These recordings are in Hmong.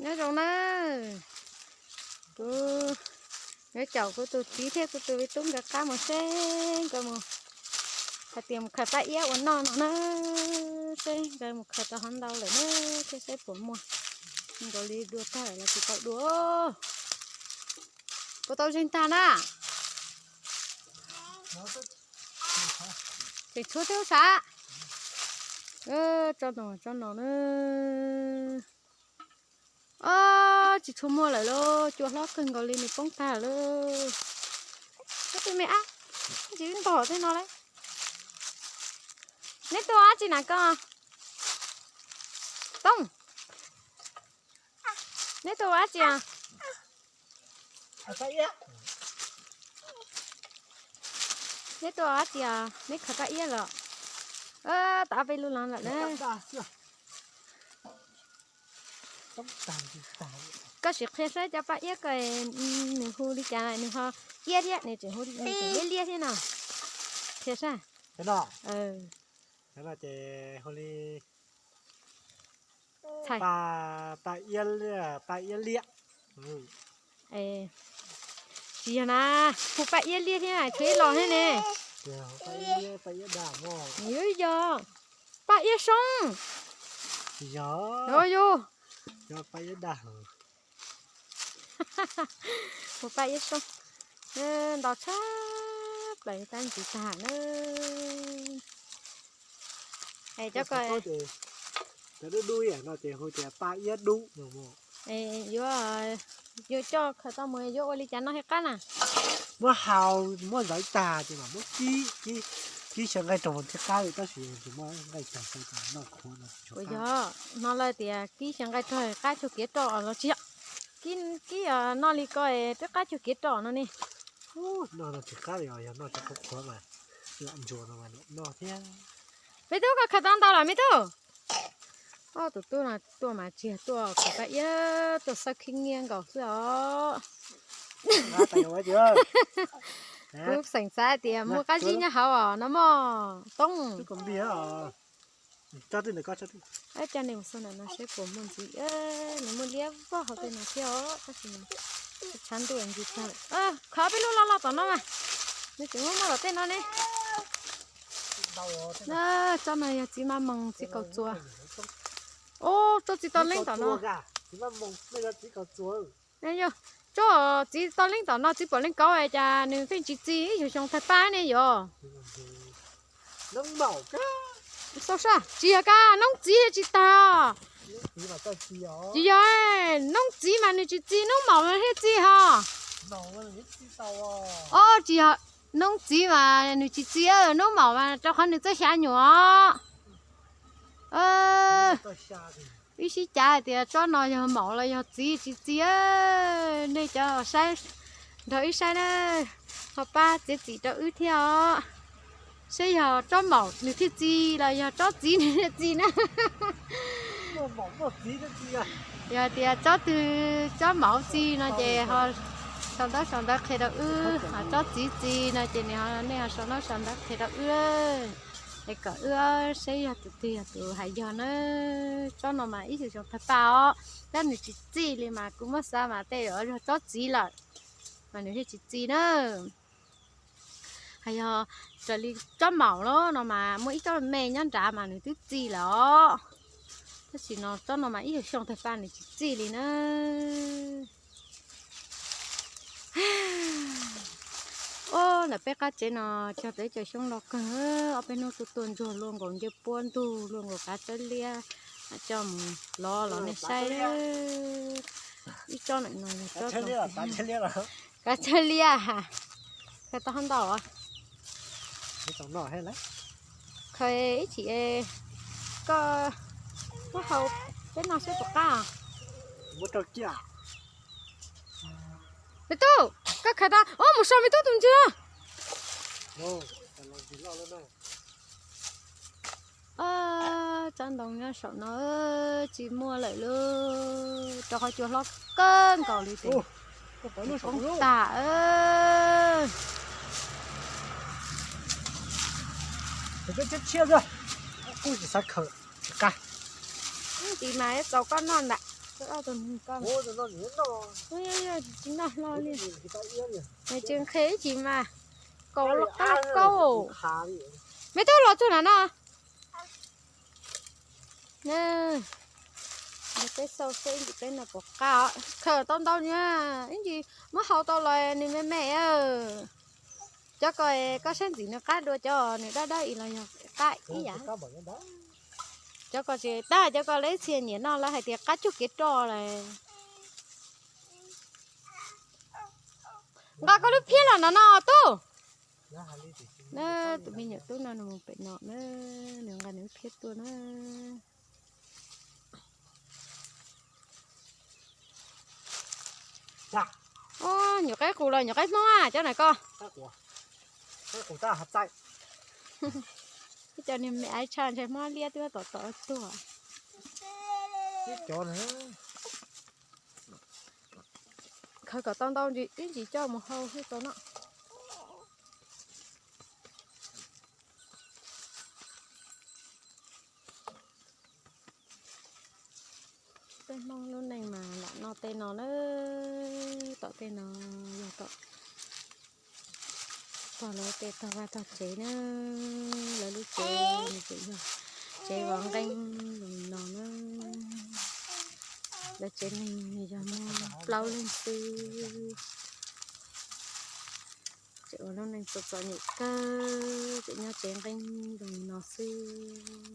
Nyob zoo na, kuv yuav caum kuv tus txiv thiab kuv tus me tub nkawd qab mus seb nkawd mus, hais tias mus khaws paj iab ua noj no na, seb nkawd mus khaws tau hov ntau lawm na, thiab seb puas muaj nkaus li dua tag los tsis tau dua. Puas tau zeeg tag na? Tseem tshuav thiab sav. Tsob no, tsob no na. Tsis tshua muaj lawm lauj, cua hlob kawg nkaus li nws poob tag lawm. Koj tus me ab, tsis ntog tej no lauj. Neb tuaj ua dab tsi na koj? Tooj, neb tuaj ua dab tsi? Neb tuaj ua dab tsi? Neb khaws paj iab los? Tom peb lub los lawm na. Koj sim qhia saib cov paj iab ko nws hu li cas, nws ho iab thiab, nws tseem hu li liab liab thiab no. Qhia saib. Ces hu li paj iab liab. Tsis yog na, hu paj iab liab thiab tshuav ib los thiab ne. Yuav yog paj iab soob. Tsis yog, yog yus paj iab daj. Hu paj iab soob. Ntau tshaj plaws tab ntxiv tag na. Cov ko, cov dub dub no ces hu tias paj iab dub no. Yuav, yuav coj khaws tau mus yuav ua li cas noj thiaj qab na? Muab hau, muab zawv tag ces mam muab kib, kib xyaw nqaij rog thiaj qab li, tab sis tsis muaj nqaij rog xyaw noj khuav no. Ua yog, hnov lawv tias kib xyaw nqaij rog qab cuag kiav roj los tsis yog? Kib, kib noj li ko twb qab cuag kiav roj no ne. Noj no tsis qab li os, yog noj cov khuav khuav mas lam ntsuas no mas noj thiab. Me tub, koj khaws tau ntau lawm me tub? Ob tus tub no tuaj mas tsis yog tuaj khaws paj iab, tuaj xawb khib nyiab nkaus xwb os. Kuv xeem xav tias muaj qab zib nyob hauv os no mog Tooj. Coj nej mus xauj ntawm no seb puas muaj ntxiv, nws muaj liab vog hauv tej no thiab os, tab sis tshav ntuj ntsis tag. Khov peb lub loj loj tom no mas, nws tseem muaj muaj tom tej no ne. Tsob no yog txiv maj moos txiv kaus txuas. Ub, tsob txiv tau leeb tom no. Yog tsob txiv tau leeb tom no txiv puam leej kauv cas nws pheej tsis txi ib xyoos xyoo tawg paj ne yom. Xauj saj, tsis yog ka noob txiv tsis tag. Tsis yog, noob txiv mas nws tsis txi, noob maum mas thiaj txi ho. Os, tsis yog, noob txiv mas nws tsis txi, noob maum mas rau qhov nws txawj xyav nyuam. Wb sib cav hais tias tsob no yog maum los yog txiv tsis txi, nej cov saib nrog wb saib na, ho pab txiav txim rau wb thiab os. Seb yog tsob maum nws thiaj txi los yog tsob txiv nws thiaj txi na. Yog tias tsob twg tsob maum txi no ces ho sau ntaub sau ntawv qhia rau wb, ho tsob txiv txi no ces nej ho sau ntaub sau ntawv qhia rau wb, es kom wb seb yog tus twg yog tus hais yog na. Tsob no mas ib xyoos xyoo tawg paj os, tab nws tsis txi li mas kuv muab xav mas tej zaum yog tsob txiv lawm, mas nws thiaj tsis txi na. Hais yog raws li tsob maum los no mas muaj ib tsob me nyob nrad mas nws twb txi lawm os. Tab sis no tsob no mas ib xyoos xyoo tawg paj nws tsis txi li na. Ub, ntawm peb qab tsev no cog tau ib co xyoob loj kawg, ob peb hnub tuaj tuaj ntsuag luaj nkaus ncej puab ntug, luaj nkaus kav tsawb liab, coj mus lov los nej saib. Ib tsob no, kav tsawb liab, khaws tau hov ntau. Khaws ib chim, koj muab hau peb noj seb puas qab. Me tub, koj khaws tau, ub, mus so me tub tus ntswg. Tsob ntoo nyob saum no tsis muaj lawm lauj, rau qhov cua hlob kawg nkaus li ces poob tag. Kuj tsis xav khaws, tsis qab. Ntxiv mas txaus koj noj ntag. Tsis noj hlo li. Nws tsis nqhis ib chim mas kaus los qab kaub. Me tub los txog na no. Peb xauj seb ib ntsis peb no puas qab os. Khaws tau ntau na, ib ntsis muab hau tau los nws me me. Cov ko koj saib ntxim nws qab dua cov nws dawb dawb ib los yog qab ib yam. Cov ko tsis tag, cov ko lawv ib txhia nyiam no lawv hais tias qab cuag kev roj lawm. Nqa koj lub phiab los no no tub. Na, tus me nyuam tub no nws mus pem no na, nws nqa nws lub phiab tuaj na. Nyuam qaib qus los nyuam qaib hmoob a cov na ko. Ib co niag me aiv tshaj ntshai hmoob liab twb tom tom tuag. Khaws kom tau ntau ntsis ib ntsis coj mus hau thiaj tau noj. Peb Hmoob lub neej mas lam noj tej no na, tom tej no yog tom pog lawv tej tog vaj tog tsev na, lawv lub tsev nws tseem yog tsev vov nqeeb zoo li no na. Lawv tsev neeg nws yog muaj plaub leeg xwb, tseem ua lub neej txom txom nyem kawg, tseem nyob tsev nqeeb zoo li no xwb.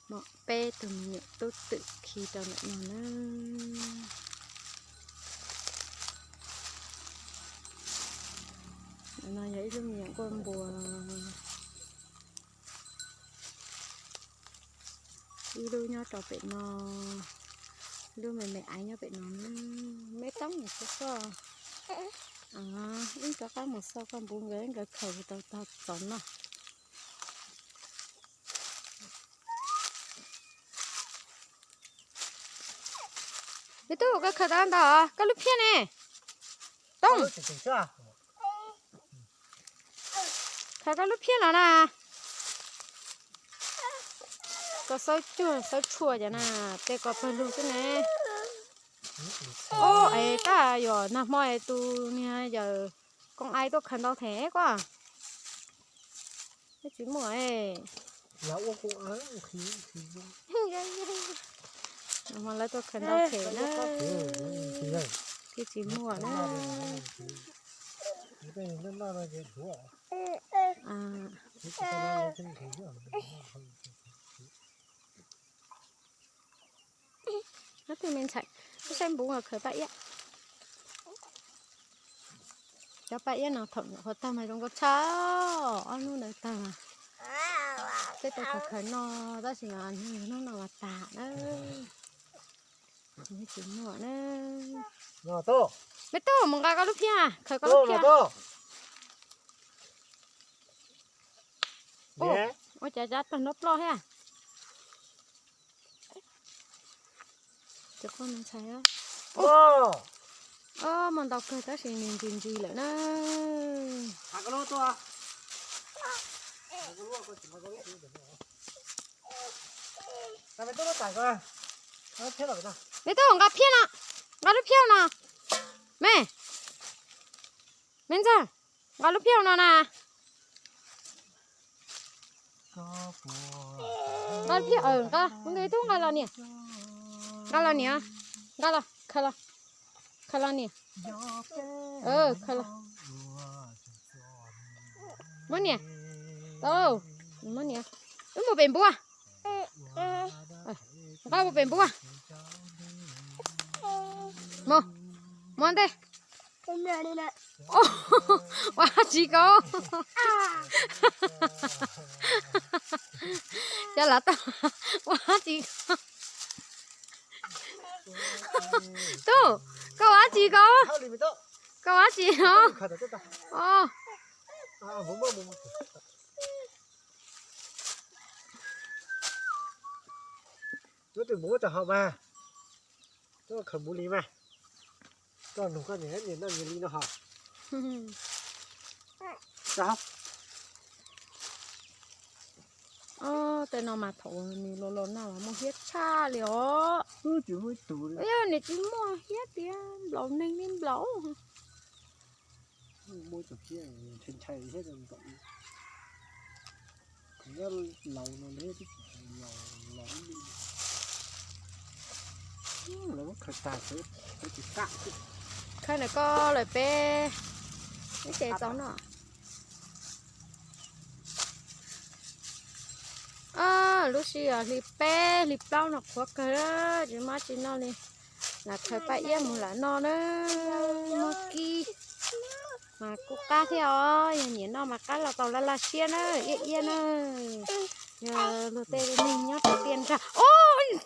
Muaj peb tug me nyuam tub twm khi rau ntawm no na. Ntawm no yog ib lub me nyuam nkuaj npua, ib lub nyob rau pem no, lub me me aiv nyob pem no. Me toob mus xauj xauj, wb rov qab mus xauj koj npuv nkawd, nkawd khaws tau tog txov noj. Me tub, koj khaws tau ntau, koj lub phiab ne? Tooj, khaws koj lub phiab los na. Koj xawb cuag xawb tshuaj cov na, tej ko pawg lug xwb ne. Ub, es koj yuav nag hmo es tus niag yawm koob aib tuaj khaws ntau them koj. Tsis muaj. Nag hmo lawv tuaj khaws ntau them na, thiaj tsis muaj na. Ob tug me ntxhais, wb saib npuv khaws paj iab. Cov paj iab no thaum nyuam qhuav tag mas zoo nkauj tshaj, ob hnub ntawd tag mas peb tuaj khaws khaws noj, tab sis mas hnub no mas tag na. Tsis muaj na. Me tub, mus nqa koj lub phiab, khaws koj lub phiab. Ua cas cab tag nrob ploj thiab. Cov poj me ntxhais, muaj ntau kawg tab sis nws ntsis ntsis lawm na. Me tub, nqa phiab no, nqa lub phiab no. Me, me ntxawg, nqa lub phiab no na. Nqa phiab, nqa, nqa tub nqa los niam. Nqa los niam, nqa los, khaws los, khaws los niam. Khaws los. Muab niam, tau, muab niam. Wb mus pem npuab. Nqa mus pem npuab. Mus, mus ntej. Ua tsis kau. Cov lav tau, ua tsis kau. Tub, koj ua tsis kau. Koj ua tsis kau. Twb muab rau hauv mas, khaws mus li mas. Koj nug koj niam, niam noj nyias li no hos. Tej no mas thaum nws los los noj mas muaj hiab tshaj li os. Yog nws tsis muaj hiab tias nplaum neeg li nplaum. Khawb ntawm koj lawm peb, ib ce tau no. Lub sij hawm hli peb hli plaub no qhuav kawg, tsis muaj tsi noj li. Lam khaws paj iab mus lam noj na. Muaj kib mas kuj qab thiab os, yog nyiam noj mas qab los tau laj laj siab na, iab iab na. Yog luag tej neeg nyob rau tiaj nrag, o,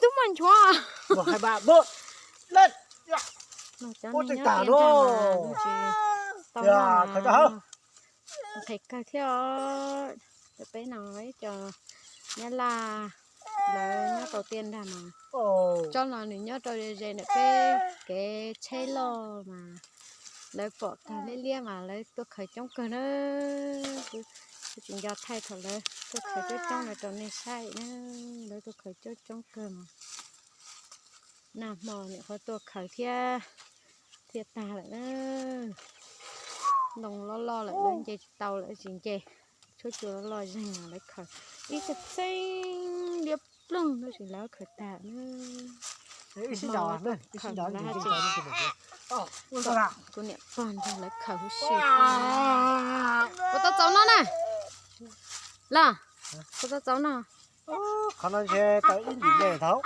twb muaj nchuav. Cov neeg nyob tiaj nrag mas luag tsis tau noj mas nqhis kawg thiab os. Peb no ib co nyab laj lawv nyob tau tiaj nrag mas tsob no nws nyob rau ze ze ntawm peb kev tsheb loj mas lawv pom kawg liab liab mas lawv tuaj khaws coob kawg na. Kuv tsis nco thaij thaum lawv tuaj khaws coob coob no rau nej saib na. Lawv tuaj khaws coob coob kawg mas nag hmo niam qhuav tuaj khaws thiab, thiaj tag lawm na. Ntoo loj loj lawm lawv nce tsis tau lawv tsis nce. Tshuab cua loj loj zeeg mas lawv khaws ib txheej txheej liab ploog tab sis lawv khaws tag na. Kuv niam pog nrog lawv khaws huv si. Puas tau txaus noj na? Los, puas tau txaus noj? Qhov no ntshe tau ib ntim me thaum.